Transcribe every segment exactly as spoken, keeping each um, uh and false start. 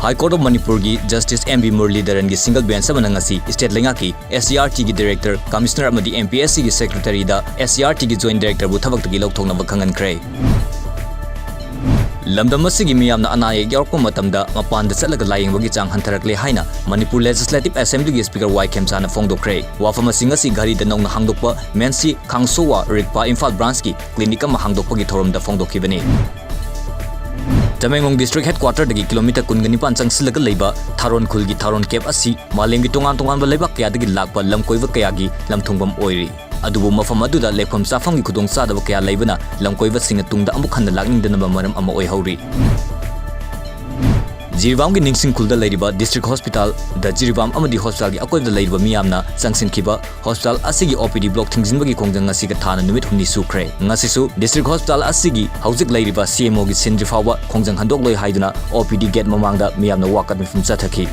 High Court of ꯃꯅꯤꯄꯨꯔꯒꯤ Justice M V ꯃꯨꯔꯂꯤꯙꯔꯟꯒꯤ single bench ꯑꯃꯅ ꯉꯁꯤ state ꯂꯩꯉꯥꯛꯀꯤ S C E R T ꯒꯤ director, commissioner ꯑꯃꯗꯤ M P S C ꯒꯤ secretary ꯗ S C E R T ꯒꯤ joint director ꯕꯨ ꯊꯕꯛꯇꯒꯤ ꯂꯧꯊꯣꯛꯅꯕ ꯈꯪꯍꯟꯈ꯭ꯔꯦ꯫ ꯂꯝꯗꯝ ꯑꯁꯤꯒꯤ ꯃꯤꯌꯥꯝꯅ ꯑꯅꯥ ꯑꯌꯦꯛ ꯌꯥꯎꯔꯛꯄ ꯃꯇꯝꯗ ꯃꯄꯥꯟꯗ ꯆꯠꯂꯒ ꯂꯥꯌꯦꯡꯕꯒꯤ ꯆꯥꯡ ꯍꯟꯊꯔꯛꯂꯦ ꯍꯥꯏꯅ ꯃꯅꯤꯄꯨꯔ Legislative Assembly ꯒꯤ speaker ꯋꯥꯏ ꯈꯦꯝꯆꯥꯅ ꯐꯣꯡꯗꯣꯛꯈ꯭ꯔꯦ꯫ ꯋꯥꯐꯝ ꯑꯁꯤ ꯉꯁꯤ ꯘꯔꯤꯗ ꯅꯧꯅ ꯍꯥꯡꯗꯣꯛꯄ ꯃꯦꯟꯁꯤ ꯈꯥꯡꯁꯣꯋꯥ ꯔꯤꯛꯄꯥ ꯏꯝꯐꯥꯜ branch ꯀꯤ clinic ꯑꯃ ꯍꯥꯡꯗꯣꯛꯄꯒꯤ ꯊꯧꯔꯝꯗ ꯐꯣꯡꯗꯣꯛꯈꯤꯕꯅꯤ꯫ ꯇꯃꯦꯡꯂꯣꯡ district headquarter ꯗꯒꯤ kilometre ꯀꯨꯟꯒ ꯅꯤꯄꯥꯟ ꯆꯪꯁꯤꯜꯂꯒ ꯂꯩꯕ ꯊꯥꯔꯣꯟ ꯈꯨꯜꯒꯤ ꯊꯥꯔꯣꯟ ꯀꯦꯞ ꯑꯁꯤ ꯃꯥꯂꯦꯝꯒꯤ ꯇꯣꯉꯥꯟ ꯇꯣꯉꯥꯟꯕ ꯂꯩꯕꯥꯛ ꯀꯌꯥꯗꯒꯤ ꯂꯥꯛꯄ ꯂꯝꯀꯣꯏꯕ ꯀꯌꯥꯒꯤ ꯂꯝꯊꯨꯡꯐꯝ ꯑꯣꯏꯔꯤ꯫ ꯑꯗꯨꯕꯨ ꯃꯐꯝ ꯑꯗꯨꯗ ꯂꯩꯐꯝ ꯆꯥꯐꯝꯒꯤ ꯈꯨꯗꯣꯡꯆꯥꯗꯕ ꯀꯌꯥ ꯂꯩꯕꯅ ꯂꯝꯀꯣꯏꯕꯁꯤꯡꯅ ꯇꯨꯡꯗ ꯑꯃꯨꯛ ꯍꯟꯅ ꯂꯥꯛꯅꯤꯡꯗꯅꯕ ꯃꯔꯝ ꯑꯃ ꯑꯣꯏꯍꯧꯔꯤ꯫ ꯖꯤꯔꯤꯕꯥꯝꯒꯤ ꯅꯤꯡꯁꯤꯡ ꯈꯨꯜꯗ ꯂꯩꯔꯤꯕ district hospital ꯗ ꯖꯤꯔꯤꯕꯥꯝ ꯑꯃꯗꯤ hospital ꯒꯤ ꯑꯀꯣꯏꯕꯗ ꯂꯩꯔꯤꯕ ꯃꯤꯌꯥꯝꯅ ꯆꯪꯁꯤꯟꯈꯤꯕ hospital ꯑꯁꯤꯒꯤ O P D block ꯊꯤꯡꯖꯤꯟꯕꯒꯤ ꯈꯣꯡꯖꯪ ꯉꯁꯤꯒ ꯊꯥꯅ ꯅꯨꯃꯤꯠ ꯍꯨꯝꯅꯤ ꯁꯨꯈ꯭ꯔꯦ꯫ ꯉꯁꯤꯁꯨ district hospital ꯑꯁꯤꯒꯤ ꯍꯧꯖꯤꯛ ꯂꯩꯔꯤꯕ C M O ꯒꯤ ꯁꯤꯟꯗ꯭ꯔꯤ ꯐꯥꯎꯕ ꯈꯣꯡꯖꯪ ꯍꯟꯗꯣꯛꯂꯣꯏ ꯍꯥꯏꯗꯨꯅ O P D gate ꯃꯃꯥꯡꯗ ꯃꯤꯌꯥꯝꯅ ꯋꯥꯀꯠ ꯃꯤꯐꯝ ꯆꯠꯊꯈꯤ꯫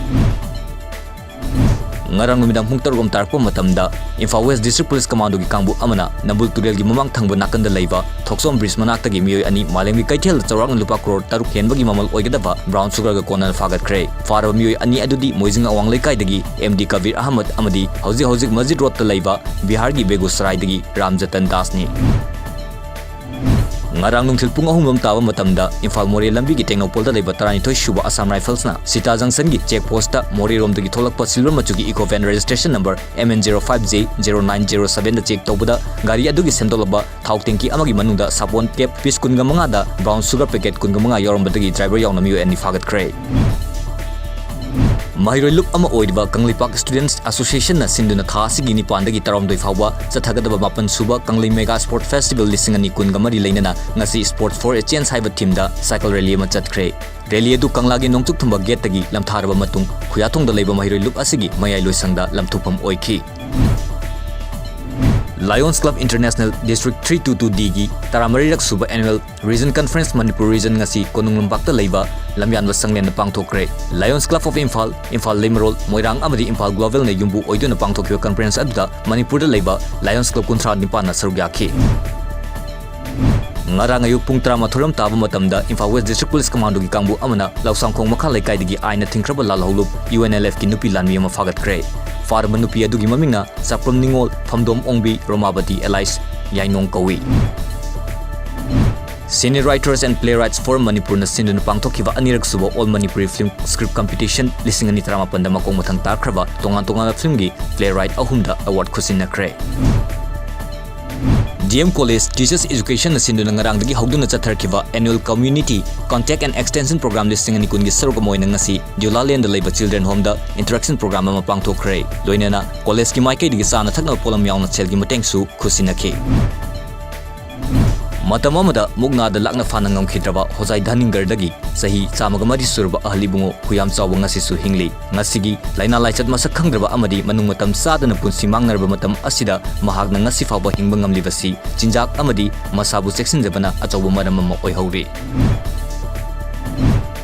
ꯉꯔꯥꯡ ꯅꯨꯃꯤꯗꯥꯡ ꯄꯨꯡ ꯇꯔꯨꯛ ꯑꯃ ꯇꯥꯔꯛꯄ ꯃꯇꯝꯗ Imphal West District Police Commando ꯒꯤ ꯀꯥꯡꯕꯨ ꯑꯃꯅ ꯅꯝꯕꯨꯜ ꯇꯨꯔꯦꯜꯒꯤ ꯃꯃꯥꯡ ꯊꯪꯕ ꯅꯥꯀꯟꯗ ꯂꯩꯕ ꯊꯣꯛꯆꯣꯝ bridge ꯃꯅꯥꯛꯇꯒꯤ ꯃꯤꯑꯣꯏ ꯑꯅꯤ ꯃꯥꯂꯦꯝꯒꯤ ꯀꯩꯊꯦꯜꯗ ꯆꯥꯎꯔꯥꯛꯅ ꯂꯨꯄꯥ ꯀ꯭ꯔꯣꯔ ꯇꯔꯨꯛ ꯍꯦꯟꯕꯒꯤ ꯃꯃꯜ ꯑꯣꯏꯒꯗꯕ brown sugar ꯒ ꯀꯣꯟꯅꯅ ꯐꯥꯒꯠꯈ꯭ꯔꯦ꯫ ꯐꯥꯔꯕ ꯃꯤꯑꯣꯏ ꯑꯅꯤ ꯑꯗꯨꯗꯤ ꯃꯣꯏꯖꯤꯡ ꯑꯋꯥꯡ ꯂꯩꯀꯥꯏꯗꯒꯤ M D ꯀꯕꯤꯔ ꯑꯍꯃꯗ ꯑꯃꯗꯤ ꯍꯧꯖꯤꯛ ꯍꯧꯖꯤꯛ ꯃꯁꯖꯤꯗ ꯔꯣꯗꯇ ꯂꯩꯕ ꯕꯤꯍꯥꯔꯒꯤ ꯕꯦꯒꯨꯁꯔꯥꯏꯗꯒꯤ ꯔꯥꯝꯖꯇꯟ ꯗꯥꯁꯅꯤ꯫ ꯉꯔꯥꯡ ꯅꯨꯡꯊꯤꯜ ꯄꯨꯡ ꯑꯍꯨꯝ ꯂꯣꯝ ꯇꯥꯕ ꯃꯇꯝꯗ ꯏꯝꯐꯥꯜ ꯃꯣꯔꯦ ꯂꯝꯕꯤꯒꯤ ꯇꯦꯡꯅꯧꯄꯜꯗ ꯂꯩꯕ ꯇꯔꯥꯅꯤꯊꯣꯏ ꯁꯨꯕ Assam Rifles ꯅ ꯁꯤꯇꯥ junction ꯒꯤ check post ꯇ ꯃꯣꯔꯦꯔꯣꯝꯗꯒꯤ ꯊꯣꯛꯂꯛꯄ silver ꯃꯆꯨꯒꯤ eco van registration number M N zero five J zero nine zero seven ꯗ check ꯇꯧꯕꯗ ꯒꯥꯔꯤ ꯑꯗꯨꯒꯤ ꯁꯦꯝꯗꯣꯛꯂꯕ ꯊꯥꯎ tanki ꯑꯃꯒꯤ ꯃꯅꯨꯡꯗ ꯁꯥꯄꯣꯟ cap piece ꯀꯨꯟꯒ ꯃꯉꯥꯗ brown sugar packet ꯀꯨꯟꯒ ꯃꯉꯥ ꯌꯥꯎꯔꯝꯕꯗꯒꯤ driver ꯌꯥꯎꯅ ꯃꯤꯑꯣꯏ ꯑꯅꯤ ꯐꯥꯒꯠꯈ꯭ꯔꯦ꯫ ꯃꯍꯩꯔꯣꯏ ꯂꯨꯞ ꯑꯃ ꯑꯣꯏꯔꯤꯕ ꯀꯪꯂꯩꯄꯥꯛ Students Association ꯅ ꯁꯤꯟꯗꯨꯅ ꯊꯥ ꯑꯁꯤꯒꯤ ꯅꯤꯄꯥꯟꯗꯒꯤ ꯇꯔꯥꯍꯨꯝꯗꯣꯏ ꯐꯥꯎꯕ ꯆꯠꯊꯒꯗꯕ ꯃꯥꯄꯟ ꯁꯨꯕ ꯀꯪꯂꯩ Mega Sport Festival ꯂꯤꯁꯤꯡ ꯑꯅꯤ ꯀꯨꯟꯒ ꯃꯔꯤ ꯂꯩꯅꯅ ꯉꯁꯤ Sports for a Change ꯍꯥꯏꯕ theme ꯗ cycle rally ꯑꯃ ꯆꯠꯈ꯭ꯔꯦ꯫ Rally ꯑꯗꯨ ꯀꯪꯂꯥꯒꯤ ꯅꯣꯡꯆꯨꯞ ꯊꯪꯕ gate ꯇꯒꯤ ꯂꯝꯊꯥꯔꯕ ꯃꯇꯨꯡ ꯈꯨꯌꯥꯊꯣꯡꯗ ꯂꯩꯕ ꯃꯍꯩꯔꯣꯏ ꯂꯨꯞ ꯑꯁꯤꯒꯤ ꯃꯌꯥꯏ ꯂꯣꯏꯁꯪꯗ ꯂꯝꯊꯣꯛꯐꯝ ꯑꯣꯏꯈꯤ꯫ Lions Club International District three two two D ꯒꯤ ꯇꯔꯥꯃꯔꯤꯔꯛ ꯁꯨꯕ annual Region Conference Manipur Region ꯉꯁꯤ ꯀꯣꯅꯨꯡ ꯂꯝꯄꯥꯛꯇ ꯂꯩꯕ ꯂꯝꯌꯥꯟꯕ ꯁꯪꯂꯦꯟꯗ ꯄꯥꯡꯊꯣꯛꯈ꯭ꯔꯦ꯫ Lions Club of Imphal, Imphal ꯂꯩꯃꯔꯣꯜ, ꯃꯣꯏꯔꯥꯡ ꯑꯃꯗꯤ ꯏꯝꯐꯥꯜ Global ꯅ ꯌꯨꯝꯕꯨ ꯑꯣꯏꯗꯨꯅ ꯄꯥꯡꯊꯣꯛꯈꯤꯕ conference ꯑꯗꯨꯗ ꯃꯅꯤꯄꯨꯔꯗ ꯂꯩꯕ Lions Club ꯀꯨꯟꯊ꯭ꯔꯥ ꯅꯤꯄꯥꯟꯅ ꯁꯔꯨꯛ ꯌꯥꯈꯤ꯫ ꯉꯔꯥꯡ ꯑꯌꯨꯛ ꯄꯨꯡ ꯇꯔꯥꯃꯥꯊꯣꯏ ꯔꯣꯝ ꯇꯥꯕ ꯃꯇꯝꯗ ꯏꯝꯐꯥꯜ ꯋꯦꯁ ꯗꯤꯁꯇ꯭ꯔꯤꯛ ꯄꯨꯂꯤꯁ ꯀꯃꯥꯟꯗꯣꯒꯤ ꯀꯥꯡꯕꯨ ꯑꯃꯅ ꯂꯧꯁꯥꯡꯈꯣꯡ ꯃꯈꯥ ꯂꯩꯀꯥꯏꯗꯒꯤ ꯑꯥꯏꯟꯅ ꯊꯤꯡꯈ꯭ꯔꯕ ꯂꯥꯜꯍꯧꯂꯨꯞ ꯌꯨ ꯑꯦꯟ ꯑꯦꯜ ꯑꯦꯐꯀꯤ ꯅꯨꯄꯤ ꯂꯥꯟꯃꯤ ꯑꯃ ꯐꯥꯒꯠꯈ꯭ꯔꯦ꯫ ꯐꯥꯔꯕ ꯅꯨꯄꯤ ꯑꯗꯨꯒꯤ ꯃꯃꯤꯡꯅ ꯆꯥꯄ꯭ꯔꯝ ꯅꯤꯉꯣꯜ, ꯐꯝꯗꯣꯝ ꯑꯣꯡꯕꯤ, ꯔꯣꯃꯥꯕꯇꯤ ꯑꯦꯂꯥꯏꯁ ꯌꯥꯏꯅꯣꯡ ꯀꯧꯏ꯫ Senior Writers and Playwrights Forum ꯃꯅꯤꯄꯨꯔꯅ ꯁꯤꯟꯗꯨꯅ ꯄꯥꯡꯊꯣꯛꯈꯤꯕ ꯑꯅꯤꯔꯛ ꯁꯨꯕ All Manipuri Film Script Competition ꯂꯤꯁꯤꯡ ꯑꯅꯤ ꯇꯔꯥꯃꯥꯄꯟꯗ ꯃꯀꯣꯛ ꯃꯊꯪ ꯇꯥꯈ꯭ꯔꯕ ꯇꯣꯉꯥꯟ ꯇꯣꯉꯥꯟꯕ ꯐꯤꯂꯝꯒꯤ playwright ꯑꯍꯨꯝꯗ award ꯈꯨꯠꯁꯤꯟꯅꯈ꯭ꯔꯦ꯫ ꯗꯤ ꯑꯦꯝ ꯀꯣꯂꯦꯖ Teachers Educationꯅ ꯁꯤꯟꯗꯨꯅ ꯉꯔꯥꯡꯗꯒꯤ ꯍꯧꯗꯨꯅ ꯆꯠꯊꯔꯛꯈꯤꯕ Annual Community Contact and Extension Program ꯂꯤꯁꯤꯡ ꯑꯅꯤ ꯀꯨꯟꯒꯤ ꯁꯔꯨꯛ ꯑꯃ ꯑꯣꯏꯅ ꯉꯁꯤ ꯗ꯭ꯌꯨꯂꯥꯂꯦꯟꯗ ꯂꯩꯕ Children Homeꯗ interaction program ꯑꯃ ꯄꯥꯡꯊꯣꯛꯈ꯭ꯔꯦ꯫ ꯂꯣꯏꯅꯅ ꯀꯣꯂꯦꯖꯀꯤ ꯃꯥꯏꯀꯩꯗꯒꯤ ꯆꯥꯅ ꯊꯛꯅꯕ ꯄꯣꯠꯂꯝ ꯌꯥꯎꯅ ꯁꯦꯜꯒꯤ ꯃꯇꯦꯡꯁꯨ ꯈꯨꯠꯁꯤꯟꯅꯈꯤ꯫ ꯃꯇꯝ ꯑꯃꯗ ꯃꯨꯛꯅꯥꯗ ꯂꯥꯛꯅ ꯐꯥꯅ ꯉꯝꯈꯤꯗ꯭ꯔꯕ ꯍꯣꯖꯥꯏ ꯙꯅꯤꯡꯒꯔꯗꯒꯤ ꯆꯍꯤ ꯆꯥꯝꯃꯒ ꯃꯔꯤ ꯁꯨꯔꯕ ꯑꯍꯜ ꯏꯕꯨꯡꯉꯣ ꯈꯨꯌꯥꯝ ꯆꯥꯎꯕ ꯉꯁꯤꯁꯨ ꯍꯤꯡꯂꯤ꯫ ꯉꯁꯤꯒꯤ ꯂꯥꯏꯅꯥ ꯂꯥꯏꯆꯠ ꯃꯁꯛ ꯈꯪꯗ꯭ꯔꯕ ꯑꯃꯗꯤ ꯃꯅꯨꯡ ꯃꯇꯝ ꯆꯥꯗꯅ ꯄꯨꯟꯁꯤ ꯃꯥꯡꯅꯔꯕ ꯃꯇꯝ ꯑꯁꯤꯗ ꯃꯍꯥꯛꯅ ꯉꯁꯤ ꯐꯥꯎꯕ ꯍꯤꯡꯕ ꯉꯝꯂꯤꯕꯁꯤ ꯆꯤꯟꯖꯥꯛ ꯑꯃꯗꯤ ꯃꯁꯥꯕꯨ ꯆꯦꯛꯁꯤꯟꯖꯕꯅ ꯑꯆꯧꯕ ꯃꯔꯝ ꯑꯃ ꯑꯣꯏꯍꯧꯔꯤ꯫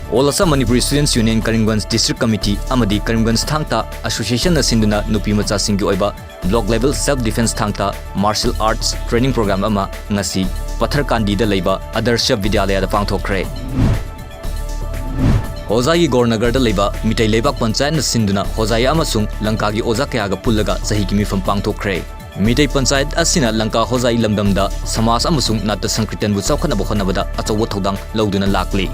All Assam Manipuri Students Union Karimganj District Committee ꯑꯃꯗꯤ ꯀꯔꯤꯝꯒꯟꯖ ꯊꯥꯡ ꯇꯥ Associationꯅ ꯁꯤꯟꯗꯨꯅ ꯅꯨꯄꯤ ꯃꯆꯥꯁꯤꯡꯒꯤ ꯑꯣꯏꯕ Block Level Self Defence ꯊꯥꯡ ꯇꯥ Martial Arts Training Program ꯑꯃ ꯉꯁꯤ ꯄꯊꯔꯀꯥꯟꯗꯤꯗ ꯂꯩꯕ ꯑꯗꯔꯁ ꯕꯤꯗ꯭ꯌꯥꯂꯌꯥꯗ ꯄꯥꯡꯊꯣꯛꯈ꯭ꯔꯦ꯫ ꯍꯣꯖꯥꯏꯒꯤ ꯒꯣꯔꯅꯒꯔꯗ ꯂꯩꯕ ꯃꯤꯇꯩ ꯂꯩꯕꯥꯛ ꯄꯟꯆꯥꯌꯠꯅ ꯁꯤꯟꯗꯨꯅ ꯍꯣꯖꯥꯏ ꯑꯃꯁꯨꯡ ꯂꯪꯀꯥꯒꯤ ꯑꯣꯖꯥ ꯀꯌꯥꯒ ꯄꯨꯜꯂꯒ ꯆꯍꯤꯒꯤ ꯃꯤꯐꯝ ꯄꯥꯡꯊꯣꯛꯈ꯭ꯔꯦ꯫ ꯃꯤꯇꯩ ꯄꯟꯆꯥꯌꯠ ꯑꯁꯤꯅ ꯂꯪꯀꯥ ꯍꯣꯖꯥꯏ ꯂꯝꯗꯝꯗ ꯁꯃꯥꯖ ꯑꯃꯁꯨꯡ ꯅꯥꯠꯇ ꯁꯪꯀ꯭ꯔꯤꯇꯟꯕꯨ ꯆꯥꯎꯈꯠꯅꯕ ꯍꯣꯠꯅꯕꯗ ꯑꯆꯧꯕ ꯊꯧꯗꯥꯡ ꯂꯧꯗꯨꯅ ꯂꯥꯛꯂꯤ꯫